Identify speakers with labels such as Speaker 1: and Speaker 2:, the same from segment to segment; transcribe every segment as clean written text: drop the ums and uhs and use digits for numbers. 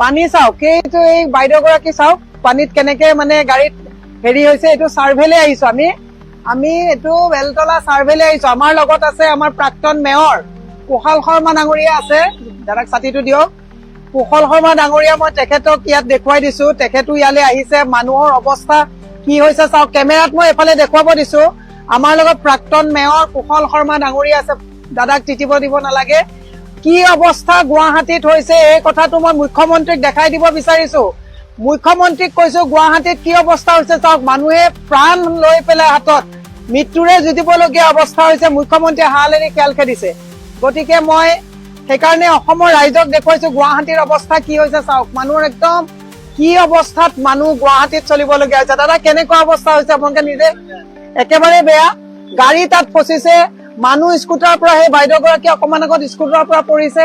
Speaker 1: পানী চাওক, সেইটো এই বাইদেউগৰাকী চাওক, পানীত কেনেকে মানে গাড়ীত হেৰি হৈছে। এইটো চাৰ্ভেলে আহিছো আমি। আমি এইটো বেলতলা চাৰ্ভেলে আহিছো। আমাৰ লগত আছে আমাৰ প্ৰাক্তন মেয়ৰ কুশল শৰ্মা ডাঙৰীয়া আছে। দাদাক ছাতিটো দিয়ক। কুশল শৰ্মা ডাঙৰীয়া, মই তেখেতক ইয়াত দেখুৱাই দিছো। তেখেতো ইয়ালৈ আহিছে। মানুহৰ অৱস্থা কি হৈছে চাওক। কেমেৰাত মই এইফালে দেখুৱাব দিছো। আমাৰ লগত প্ৰাক্তন মেয়ৰ কুশল শৰ্মা ডাঙৰীয়া আছে। দাদাক তিতিব দিব নালাগে। কি অৱস্থা গুৱাহাটীত হৈছে, এই কথাটো মই মুখ্যমন্ত্ৰীক দেখাই দিব বিচাৰিছো। মুখ্যমন্ত্ৰীক কৈছো, গুৱাহাটীত কি অৱস্থা হৈছে চাওক। মানুহে প্ৰাণ লৈ পেলাই হাতত মৃত্যুৰে যুঁজিবলগীয়া অৱস্থা হৈছে। মুখ্যমন্ত্ৰীয়ে হাল এৰি খেল খেদিছে। গতিকে মই সেইকাৰণে অসমৰ ৰাইজক দেখুৱাইছো গুৱাহাটীৰ অৱস্থা কি হৈছে চাওক। মানুহৰ একদম কি অৱস্থাত মানুহ গুৱাহাটীত চলিবলগীয়া হৈছে। দাদা, কেনেকুৱা অৱস্থা হৈছে আপোনালোকে নিজে? একেবাৰে বেয়া। গাড়ী তাত ফচিছে, মানুহ স্কুটাৰৰ পৰা, সেই বাইদেউগৰাকী অকমান আগত স্কুটাৰৰ পৰা পৰিছে।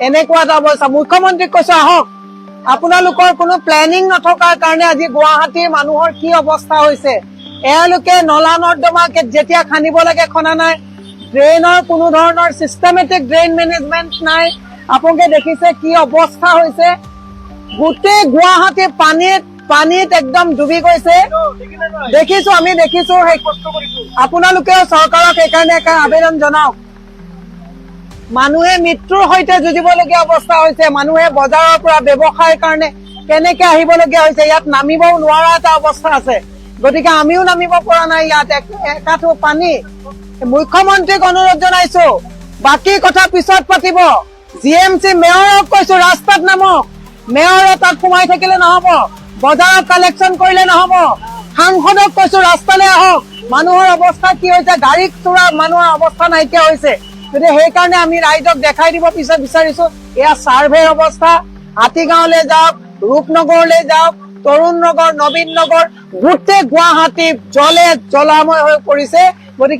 Speaker 1: এনেকুৱা এটা অৱস্থা। মুখ্যমন্ত্ৰীক কৈছো, আহক। আপোনালোকৰ কোনো প্লেনিং নথকাৰ কাৰণে আজি গুৱাহাটীৰ মানুহৰ কি অৱস্থা হৈছে। এওঁলোকে নলা নৰ্দমা যেতিয়া খান্দিব লাগে খনা নাই। ড্ৰেইনৰ কোনো ধৰণৰ চিষ্টেমেটিক ড্ৰেইন মেনেজমেণ্ট নাই। আপোনালোকে দেখিছে কি অৱস্থা হৈছে। গোটেই গুৱাহাটী পানীত পানীত একদম ডুবি গৈছে। দেখিছো, আমি দেখিছো। সেই আপোনালোকেও চৰকাৰক সেইকাৰণে এটা আবেদন জনাওক। মানুহে মৃত্যুৰ সৈতে যুঁজিবলগীয়া অৱস্থা হৈছে। মানুহে বজাৰৰ পৰা ব্যৱসায়ৰ কাৰণে কেনেকে আহিবলগীয়া হৈছে, ইয়াত নামিবও নোৱাৰা এটা অৱস্থা আছে। গতিকে আমিও নামিব পৰা নাই ইয়াত, একাঠু পানী। মুখ্যমন্ত্ৰীক অনুৰোধ জনাইছো, বাকী কথা পিছত পাতিব। জিএমচি মেয়ৰক কৈছো, ৰাস্তাত নামক। মেয়ৰে তাত সোমাই থাকিলে নহব, বজাৰত কালেকশ্যন কৰিলে নহব। সাংসদক কৈছো, ৰাস্তালৈ আহক। মানুহৰ অৱস্থা কি হৈছে, গাড়ীত চোৰা মানুহৰ অৱস্থা নাইকিয়া হৈছে। গতিকে সেইকাৰণে আমি ৰাইজক দেখাই দিব পিছত বিচাৰিছো। এয়া চাৰ্ভেৰ অৱস্থা। হাতীগাঁৱলৈ যাওক, ৰূপনগৰলৈ যাওক, তৰুণ নগৰ, নবীন নগৰ, গোটেই গুৱাহাটী জলে জলাময় হৈ পৰিছে।